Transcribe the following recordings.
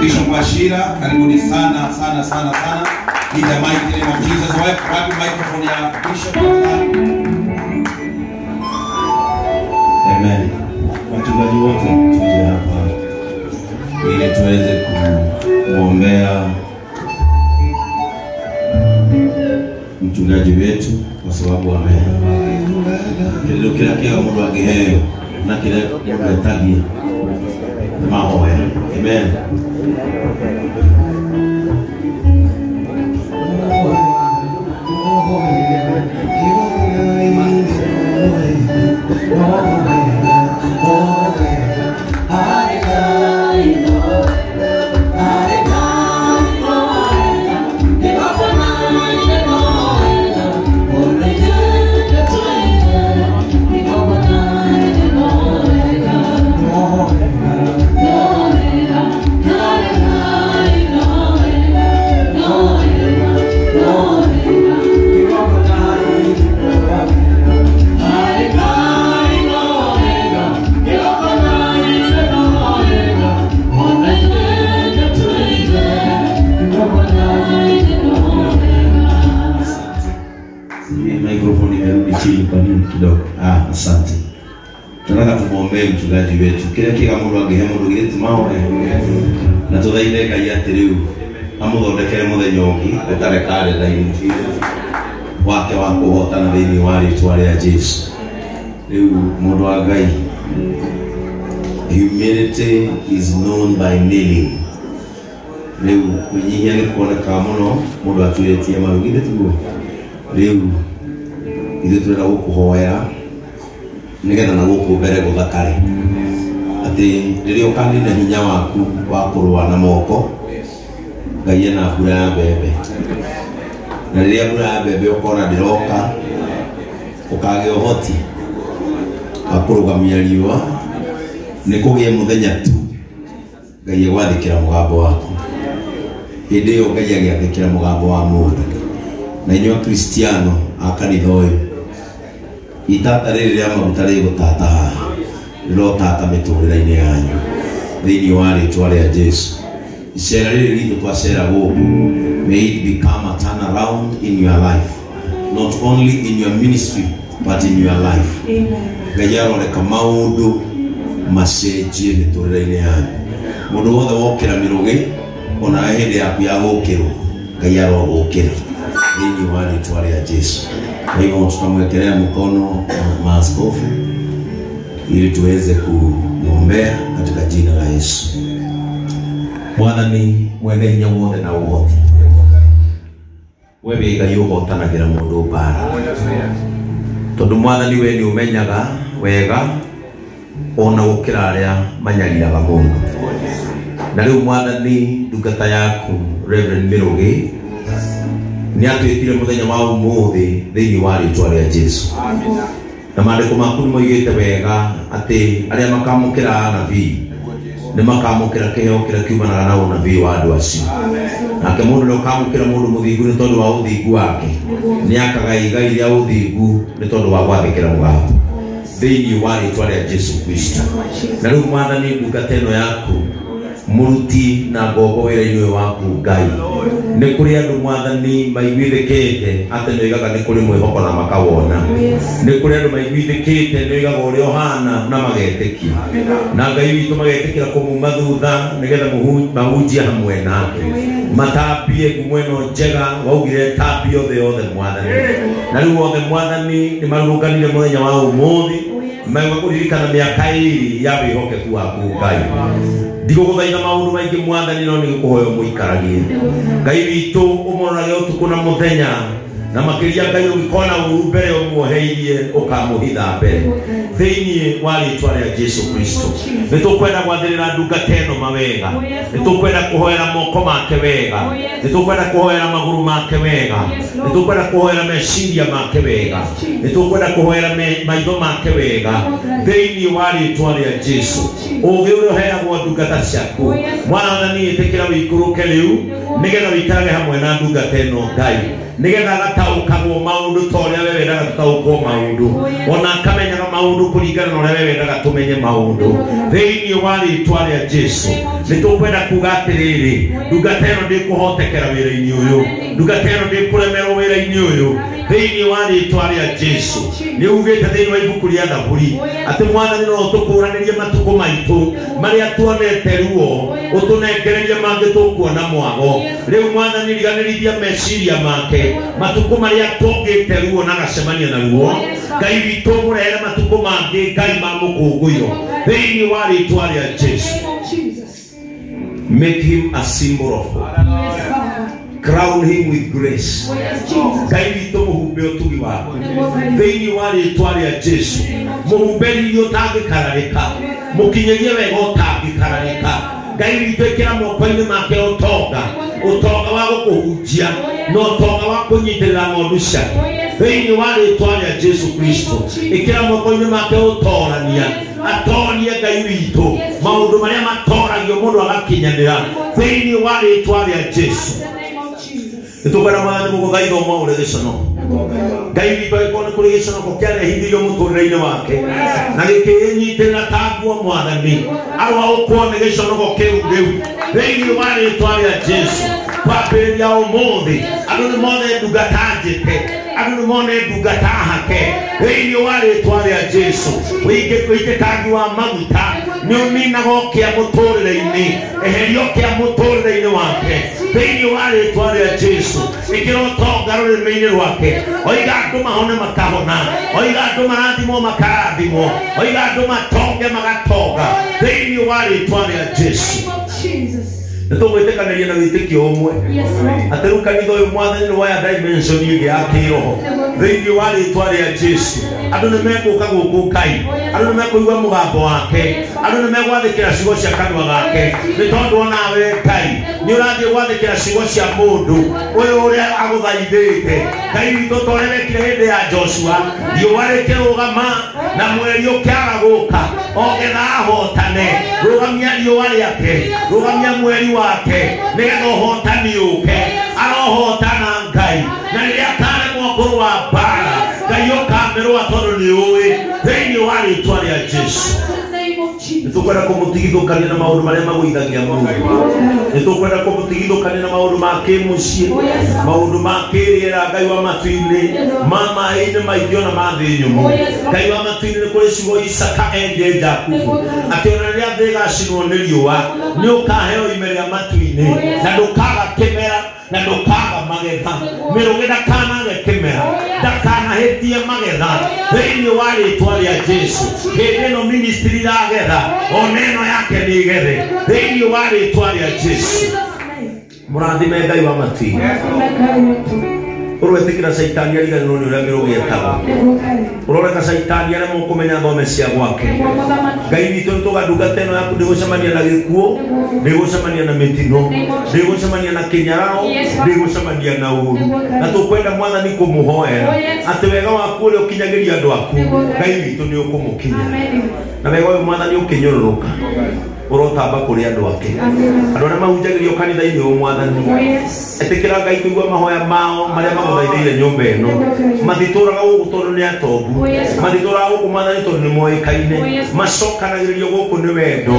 Bishop Wachira, karibuni sana sana sana sana. In the mighty name of Jesus. Wapi microphone ya Bishop? Amen. Wachungaji wote tuje hapa ili tuweze kuombea mchungaji wetu kwa sababu ame kila kila mundu angiheo na kila mundu etagia mahoya. Amen. Asante. Tunataka tumuombee mchungaji wetu. Kila kila mundu angihe mundu githĩ mahoe. Na tuthaithe Ngai atĩ rĩu amuthondekere muthenya ũngĩ ũtarĩ karenda-inĩ wake wa kũhotana thĩinĩ wa rĩtwa rĩa Jesu. Rĩu mũndũ wa Ngai, humility is known by kneeling. Rĩu kwĩnyihia nĩ kuonekaga mũno mũndũ aturĩtie maru, githĩ tiguo? Rĩu ithuĩ tũrenda gũkũhoera nigetha na gũkũ mbere gũthakare atĩ rĩrĩa ũkanina hinya waku wa kũrũa na moko, Ngai ena mbura ya mbembe, na rĩrĩa mbura ya mbembe ũkona ndĩroka, ũkagĩa ũhoti wa kũrũgamia riũa, nĩ kũgĩe mũthenya tu Ngai egwathĩkĩra mũgambo waku. Hĩndĩ ĩyo Ngai agĩathĩkĩra mũgambo wa mũndũ. Na inyuĩ Akristiano a kanitha ũyũ, itata rĩrĩ rĩa maguta rĩgũtata haha rĩrotata mĩtũrĩre-inĩ yanyu thĩinĩ wa rĩtwa rĩa Jesu. Icera rĩrĩ ritũ twacera gũkũ, may it become a turnaround in your life, not only in your ministry but in your life. Ngai aroreka maũndũ macenjie mĩtũrĩre-inĩ yanyu. Mũndũ wothe wokĩra mĩrũgĩ, onawe hĩndĩ yaku ya gũkĩrwo, Ngai arogũkĩra thĩinĩ wa rĩtwa rĩa Jesu. Kwa hivyo tutamwekelea mkono maaskofu ili tuweze kumwombea katika jina la Yesu. Mwathani mwene hinya wothe na ũhoti, we wĩ Ngai ũhotanagĩra mũndũ mbara, tondũ Mwathani we nĩ ũmenyaga wega ona gũkĩra arĩa manyariraga mũndũ. Na rĩu Mwathani ndungata yaku Reverend Mĩrũgĩ nĩ atwĩtire mũthenya wa ũmũthĩ thĩinĩ wa rĩtwa rĩa Jesu. Na maandĩko maku nĩ moigĩte wega atĩ arĩa makamũkĩra anabii nĩ makamũkĩra kĩheo kĩrĩa kiumanaga na ũnabii wa andũ acio. Nake mũndũ ũrĩa ũkamũkĩra mũndũ mũthingu nĩ tondũ wa ũthingu wake, nĩ akaga igai rĩa ũthingu nĩ tondũ wa gwathĩkĩra mũgambo thĩinĩ wa rĩtwa rĩa Jesu Kristo. Na rĩu Mwathani ndungata ĩno yaku mũruti na ngombo wĩra-inĩ ũyũ waku Ngai, nĩ kũrĩ andũ Mwathani maiguithĩkĩte atĩ nĩoigaga nĩ kũrĩ mwĩhoko na makawona, nĩ kũrĩ andũ maiguithĩkĩte nĩoigaga ũrĩa ũhana na magetĩkia, na Ngai witũ magetĩkĩra kũmuma thutha nĩgetha mahunjie hamwe nake, matambie ngumo ĩno njega waugire tambie othe othe Mwathani. Na rĩu othe Mwathani nĩ marũrũnganire mũthenya wa ũmũthĩ maigua kũririkana mĩaka ĩĩrĩ ya wĩhokeku waku Ngai. Ndigũgũthaitha maũndũ maingĩ Mwathani, no nĩ gũkũhoya ũmũikaragie Ngai witũ, ũmũrorage ũtukũ na mũthenya, na makĩria Ngai ũngĩkona ũru mbere ũmuoheirie ũkamũhitha mbere thĩinĩ wa rĩtwa rĩa Jesu Kristo. Nĩ tũkwenda gwathĩrĩra ndungata ĩno mawega, nĩ tũkwenda kũhoera moko make wega, nĩ tũkwenda kũhoera magũrũ make wega, nĩ tũkwenda kũhoera meciria make wega, nĩ tũkwenda kũhoera maitho make wega thĩinĩ wa rĩtwa rĩa Jesu. Ũũgĩ ũrĩa ũheagwo ndungata ciaku Mwathani, ĩtĩkĩra wĩikũrũke rĩu nĩgetha wĩikarage hamwe na ndungata ĩno Ngai. Nigetha agataũkagwo maũndũ ta ũrĩa we wendaga tũtaũkwo maũndũ, ona akamenyaga maũndũ kũringana na ũrĩa we wendaga tũmenye maũndũ. Thĩinĩ wa rĩtwa rĩa Jesu nĩ tũkwenda kuga atĩrĩrĩ, ndungata ĩno ndĩkũhotekera wĩra-inĩ ũyũ, ndungata ĩno ndĩkũremerwo wĩra-inĩ ũyũ. Thĩinĩ wa rĩtwa rĩa Jesu nĩ ugĩte thĩinĩ wa ibuku rĩa Thaburi atĩ Mwathani no ũtũkũranĩrie matukũ maitũ marĩa tuonete ruo, ũtũnengererie mangĩ tũkuona mwago. Rĩu Mwathani riganĩrithia meciria make matukũ marĩa tongĩte ruo na gacemania na ruo. Ngai witũ mũrehere matukũ mangĩ Ngai ma mũkũngũyo thĩinĩ wa rĩtwa rĩa Jesu. Make him a symbol of hope. Crown him with grace. Ngai witũ mũhumbe ũtugi waku thĩinĩ wa rĩtwa rĩa Jesu. Mũhumbe riri ũtangĩkararĩka, mũkinyĩrie wega ũtangĩkararĩka. Ngai witũ ĩkĩra moko-inĩ make ũtonga, ũtonga wa gũkũhunjia na ũtonga wa kũnyitĩrĩra ng'ondu ciake thĩinĩ wa rĩtwa rĩa Jesu Kristo. Ĩkĩra moko-inĩ make ũtorania, atorie Ngai witũ maũndũ marĩa matoragio mũndũ agakinyanĩra thĩinĩ wa rĩtwa rĩa Jesu. Nĩtũkwenda Mwathani gũgũthaitha ũmwaũre gĩconoko. Ngai witũ angĩkorwo nĩ kũrĩ gĩconoko kĩarehithirio mũtũrĩre-inĩ wake na gĩkĩnyitĩrĩra ta nguo, Mwathani aroaũkwo nĩ gĩconoko kĩu rĩu thĩinĩ wa rĩtwa rĩa Jesu. Kwambĩrĩria ũmũthĩ andũ nĩ mone ndungata njĩte, andũ nĩ mone ndungata hake thĩinĩ wa rĩtwa rĩa Jesu. Wĩitĩkangi wa maguta nĩ ũninaga ũkĩa mũtũrĩre-inĩ, eheria ũkĩa mũtũrĩre-inĩ wake thĩinĩ wa rĩtwa rĩa Jesu. Ĩkĩra ũtonga rũrĩmĩ-inĩ rwake, oiga andũ mahone makahona, oiga andũ marathimwo makarathimwo, oiga andũ matonge magatonga thĩinĩ wa rĩtwa rĩa Jesu. Nĩ tũgwĩtĩkanĩria na wĩtĩkio ũmwe atĩ rĩu kanitha ũyũ Mwathani nĩ waya dimension ĩngĩ ya kĩroho thĩinĩ wa rĩtwa rĩa Jesu. Andũ nĩ megũka gũkũ Ngai, andũ nĩ mekũigua mũgambo wake, andũ nĩ megwathĩkĩra ciugo cia kanua gake, nĩ tondũ onawe Ngai nĩ ũrathiĩ gwathĩkĩra ciugo cia mũndũ ũyũ ũrĩa agũthaithĩte. Ngai witũ ta ũrĩa wekire hĩndĩ ya Joshua, riũa rĩkĩrũgama na mweri ũkĩaga gũka ogetha ahotane. Rũgamia riũa rĩake, rũgamia mweri wake, nĩgetha ũhotani ũke. Arohotana Ngai, na rĩrĩa akaremwo kũrũa mbara, Ngai ũkamĩrũa tondũ nĩ ũĩ thĩinĩ wa rĩtwa rĩa Jesu. Nĩ tũkwenda kũmũtigithũkania na maũndũ marĩa magũithagia mũndũ, nĩ tũkwenda kũmũtigithũkania na maũndũ ma kĩmũciĩ, maũndũ ma kĩrĩera, Ngai wa matu-inĩ, ma maĩ-inĩ maingĩ ona ma thĩ nyũmũ. Ngai wa matu-inĩ, nĩ kũrĩ ciugo Isaka erire Jakubu atĩ ona rĩrĩa thĩ ĩgacinwo nĩ riũa nĩ ũkaheo ime rĩa matu-inĩ, na ndũkaga kĩmera na ndũkaga magetha. Mĩrũgĩ ndakanage kĩmera, ndakanahĩtie magetha thĩinĩ wa rĩtwa rĩa Jesu. Hĩndĩ ĩno ministry iragetha, ona ĩno yake nĩ ĩgethe thĩinĩ wa rĩtwa rĩa Jesu. Mũrathime Ngai wa matu-inĩ. Ũrwetĩkĩra caitani ariganĩrwo nĩ ũrĩa mĩrũgĩ etagwo, ũroreka caitani aremwo kũmenya thome cia gwake. Ngai witũ nĩ tũga ndungata ĩno yaku ndĩgũcemania na gĩkuũ, ndĩgũcemania na mĩtino, ndĩgũcemania na kĩnyararo, ndĩgũcemania na ũru, na tũkwenda Mwathani kũmũhoera atĩ wega waku ũrĩa ũkinyagĩria andũ aku Ngai witũ nĩ ũkũmũkinyĩra, na wega ũyũ Mwathani ũkĩnyũrũrũka ũrotamba kũrĩ andũ ake, andũ arĩa mahunjagĩrio kanitha-inĩ ũyũ. Mwathani ĩtĩkĩra Ngai kũigua mahoya mao marĩa magũthaithĩire nyũmba ĩno. Matitũraga gũkũ tondũ nĩ atongu, matitũraga gũkũ Mwathani tondũ nĩ moĩkaine, macokanagĩrĩrio gũkũ nĩ wendo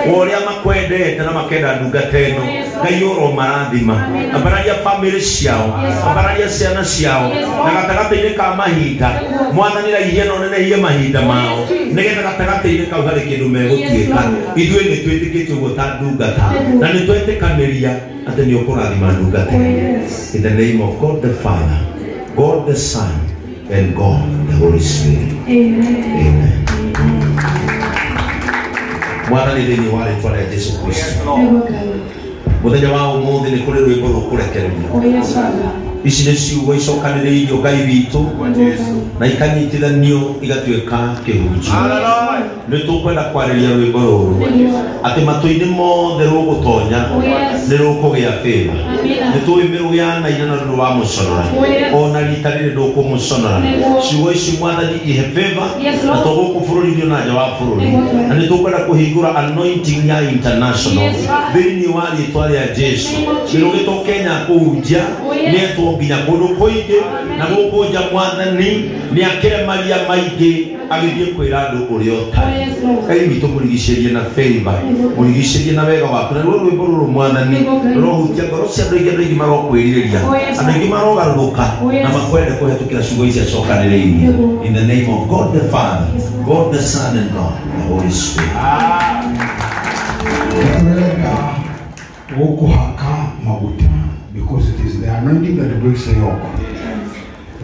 wa ũrĩa makwendete na makenda ndungata ĩno. Ngai ũromarathima, ambararia bamĩrĩ ciao, ambararia ciana ciao, na gatagatĩ-inĩ ka mahinda Mwathani raihie na ũnenehie mahinda mao, nĩgetha gatagatĩ-inĩ kau harĩ kĩndũ megũtuĩka. Ithuĩ nĩ twĩtĩkĩtie ũguo ta ndungata, na nĩ twetĩkanĩria atĩ nĩ ũkũrathima ndungata ĩno. In the name of God the Father, God the Son, and God the Holy Spirit. Amen. Mwathani thĩinĩ wa rĩtwa rĩa Jesu Kristo, mũthenya wa ũmũthĩ nĩ kũrĩ rwĩmbo rũkũrekererio. Ici nĩ ciugo icokanĩrĩirio Ngai witũ na ikanyitithanio igatuĩka kĩhunjio. Nĩ tũkwenda kwarĩria rwĩmbo rũrũ atĩ matũ-inĩ mothe rũgũtonya nĩ rũkũgĩa favor. Nĩ tũĩ mĩrũ ya naina na rũrũ wa mũconora ona rita rĩrĩ ndũkũmũconora. Ciugo ici mwathani ihe favor na to gũkũ bũrũri-inĩ na nja wa bũrũri. Na nĩ tũkwenda kũhingũra anointing ya international thĩinĩ wa rĩtwa rĩa Jesu. Mĩrũ Kenya kũhunjia nĩetwo nginya kũndũ kũingĩ na gũkũ nja mwathani nĩakĩremaria maingĩ agĩthiĩ kwĩra andũ ũrĩa ũtarĩ. Ngai witũ mũrigicĩrie na favor, mũrigicĩrie na wega waku. Na ruo rwĩmbo rũrũ mwathani rũrohutia ngoro cia andũ aingĩ, andũ aingĩ marokwĩrirĩria, andũ aingĩ marogarũrũka na makwende kũhetũkĩra ciugo ici acokanĩrĩirie. In the name of God the Father, God the Son and God the Holy Spirit. Turenda gũkũhaka maguta because it is the anointing that breaks the yoke.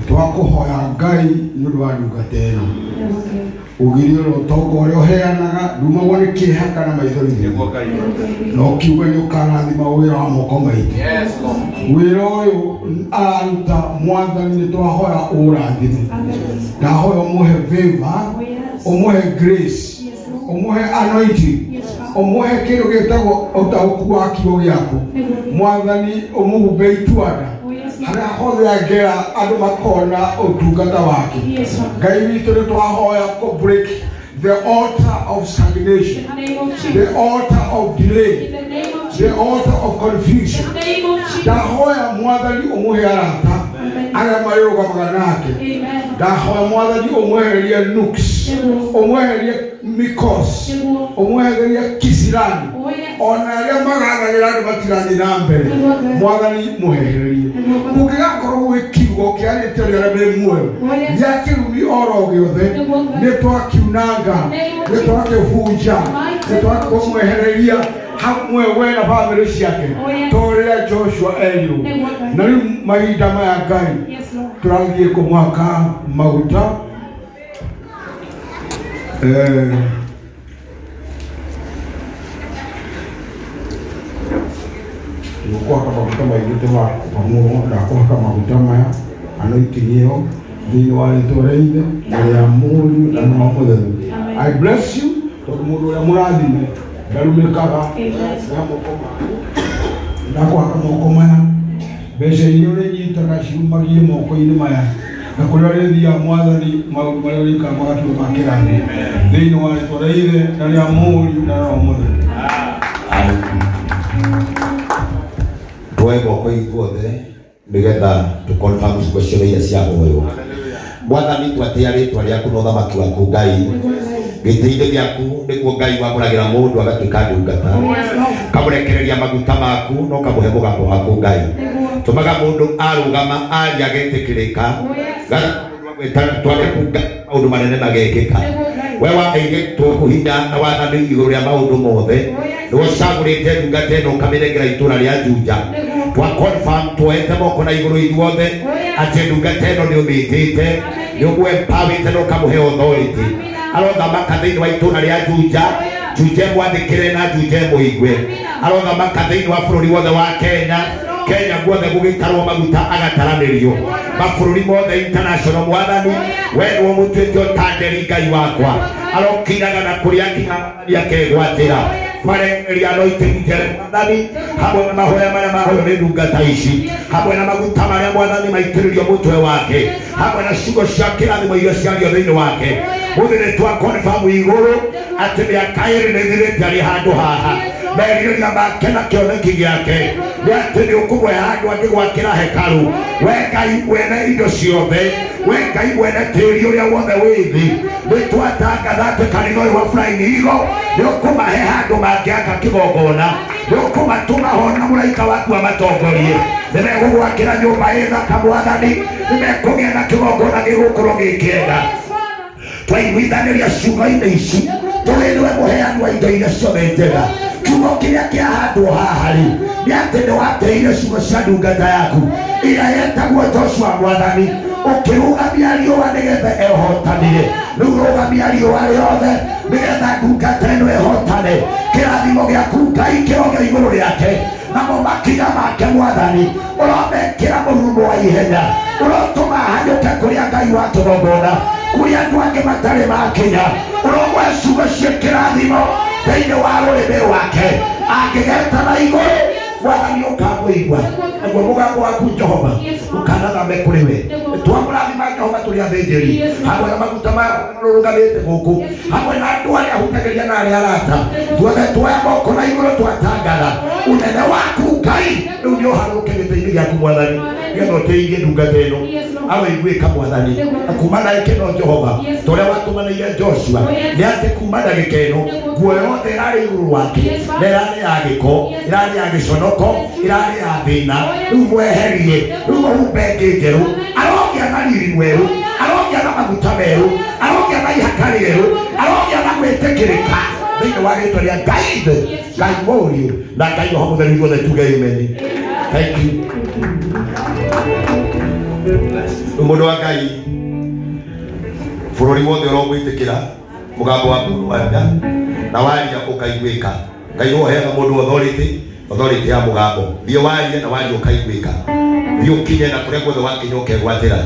Twakuhoya Ngai nĩ ũndũ wa ndungata ĩno. Ũgirie ũrĩa ũtonga ũrĩa ũheanaga ndumagwo nĩ kĩeha kana maithori. Na ũkiuga nĩ ũkarathima wĩra wa moko maitũ. Wĩra ũyũ araruta mwathani nĩ twahoya ũrathime. Ndahoya ũmũhe favor, ũmũhe grace, ũmũhe anointing, ũmũhe kĩndũ gĩtagwo ũtaũku wa kiugo gĩaku. Mwathani ũmũhumbe ituanda harĩa hothe angĩra andũ makona ũtungata wake. Ngai witũ nĩ twahoya kũ break the altar of stagnation, the altar of delay, the altar of confusion. Ndahoya mwathani ũmũhe arata arĩa marĩrũgamaga nake. Ndahoya mwathani ũmwehererie nuks, ũmwehererie mikos, ũmwehererie kisirani, ona arĩa maganagĩra andũ matirathiĩ na mbere. Mwathani mũhehererie. Kũngĩgakorwo gwĩ kiugo kĩarĩte arĩa me muoyo gĩa kĩrumi oro gĩothe, nĩ twakiunanga, nĩ twakĩbunja, nĩ twakũmwehereria hamwe we na bamĩrĩ ciake ta ũrĩa Joshua erirwo. Na rĩu mahinda maya Ngai tũrathiĩ kũmwaka maguta. Gũkũhaka maguta maingĩ tũgakũhamũrwo. Ndakũhaka maguta maya anointing ĩyo thĩinĩ wa rĩtwa rĩa Ithe na rĩa Mũriũ na Roho Mũtheru. I bless you tondũ mũndũ ũrĩa mũrathime ndarumĩkaga. Na moko maku ndakũhaka moko maya, mbeca iria ũrĩnyitaga ciumagie moko-inĩ maya, na kũrĩa ũrĩthiaga mwathani maũndũ marĩa ũrĩkaga magatuĩka ma kĩrathimo thĩinĩ wa rĩtwa rĩa Ithe na rĩa Mũriũ na Roho Mũtheru. Tuoe moko ithuothe nĩgetha tũconfirm ciugo ciothe iria ciahoywo. Mwathani twatĩa rĩtwa rĩaku na ũthamaki waku Ngai. Gĩtĩ-inĩ gĩaku nĩkuo Ngai wamũragĩra mũndũ agatuĩka ndungata, kamũrekereria maguta maku na ũkamũhe mũgambo waku Ngai. Tũmaga mũndũ arũgama aria agetĩkĩrĩka, twage kuga maũndũ manene magekĩka. We waheire tũkũhinya na wathani igũrũ rĩa maũndũ mothe, nĩwe ũcagũrĩte ndungata ĩno ũkamĩnengera itũũra rĩa Juja. Twa confirm tuoete moko na igũrũ ithuothe atĩ ndungata ĩno nĩ ũmĩtĩte, nĩ ũmũempawĩte na ũkamũhe authority. Arothamaka thĩinĩ wa itũũra rĩa Juja, Juja ĩmwathĩkĩre na Juja ĩmũigue. Arothamaka thĩinĩ wa bũrũri wothe wa Kenya, Kenya guothe gũgĩtarwo maguta agataranĩrio mabũrũri mothe international. Mwathani we nĩwe ũmũtuĩte ũtanderi Ngai wakwa, arokinaga na kũrĩa akinya akegwatĩra. Twarekereria anointing njere mwathani, hamwe na mahoya marĩa mahoywo nĩ ndungata ici, hamwe na maguta marĩa mwathani maitĩrĩrio mũtwe wake, hamwe na ciugo cia kĩrathimo iria ciario thĩinĩ wake. Mũthĩ nĩ twa confirm igũrũ atĩ mĩaka ĩrĩ nĩ ĩthirĩte arĩ handũ haha. Merirĩria make na kĩoneki gĩake nĩ atĩ nĩ ũkũmũhe handũ angĩgwakĩra hekarũ. We Ngai mwene indo ciothe, we Ngai mwene tĩĩri ũrĩa wothe wĩ thĩ, nĩ twatangatha atĩ kanitha ũyũ wa Flying Eagle nĩ ũkũmahe handũ mangĩaka kĩgongona, nĩ ũkũmatũma ho na mũraika waku amatongorie. Nĩ megũgwakĩra nyũmba ĩ thaka mwathani, nĩ mekũgĩa na kĩgongona gĩgũkorwo gĩ kĩega. Twaiguithanĩria ciugo-inĩ ici tũrĩ nĩwe mũheani wa indo iria ciothe njega. Kiugo kĩrĩa kĩahandwo haha rĩ nĩ atĩ nĩ wateire ciugo cia ndungata yaku ĩrĩa yetagwo Joshua mwathani, ũkĩrũgamia riũa nĩgetha ehotanire. Rĩu rũgamia riũa rĩothe nĩgetha ndungata ĩno ĩhotane. Kĩrathimo gĩaku Ngai kĩrogĩa igũrũ rĩake, namo makinya make mwathani ũromekĩra mũrurumo wa ihenya, ũrotũma hanyũke kũrĩa Ngai wa kĩgongona. Kũrĩa andũ angĩ matarĩ makinya ũrogwe ciugo cia kĩrathimo thĩinĩ wa rũrĩmĩ rwake angĩgeta na igũrũ mwathani ũkamũigua naguo mũgambo waku Jehova ũkanathame kũrĩ we twamũrathima Jehova tũrĩ athĩnjĩri hamwe na maguta marũrũgamĩte gũkũ hamwe na andũ arĩa ahutagĩria na arĩa arata tuothe tuoya moko na igũrũ twatangatha unene waku Ngai rĩu nĩ ũharũrũke gĩtĩ-inĩ gĩaku mwathani nĩgetha ũteithie ndungata ĩno aroiguĩka mwathani na kuma ndagĩka ĩno Jehova ta ũrĩa watũmanĩire Joshua nĩ atĩ kuma ndagĩka ĩno nguo yothe ĩrarĩ igũrũ rwake na ĩrarĩ ya gĩko ĩrarĩ ya gĩconoko ĩrarĩ ya thĩna rĩu mweherie rĩu mũhumbe ĩngĩ njerũ arogĩa na riri mwerũ arogĩa na maguta merũ arogĩa na ihaka rĩerũ arogĩa na gwĩtĩkĩrĩka thĩinĩ wa rĩtwa rĩa Ngai Ithe Ngai Mũriũ na Ngai Roho Mũtheru ithuothe tuge amen. Thank you. Mũndũ wa Ngai bũrũri wothe ũrogwĩtĩkĩra mũgambo waku waria na waria ũkaiguĩka Ngai ũheaga mũndũ authority authority ya mũgambo thiĩ warie na warie ũkaiguĩka thiĩ ũkinye na kũrĩa guothe wakinya ũkegwatĩra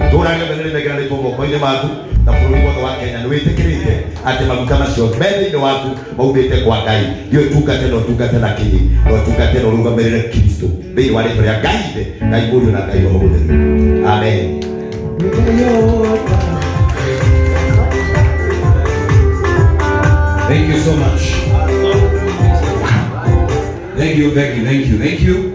itũũra rĩothe nĩrĩnengeranĩtwo moko-inĩ maku na bũrũri wothe wa Kenya nĩ wĩtĩkĩrĩte atĩ maguta macio me thĩinĩ waku maumĩte kwa Ngai thiĩ ũtungate na ũtungate na kinyi na ũtungate na ũrũgamĩrĩre Kristo thĩinĩ wa rĩtwa rĩa Ngai Ithe Ngai Mũriũ na Ngai Roho Mũtheru. Amen. Thank you so much. Thank you, thank you, thank you, thank you.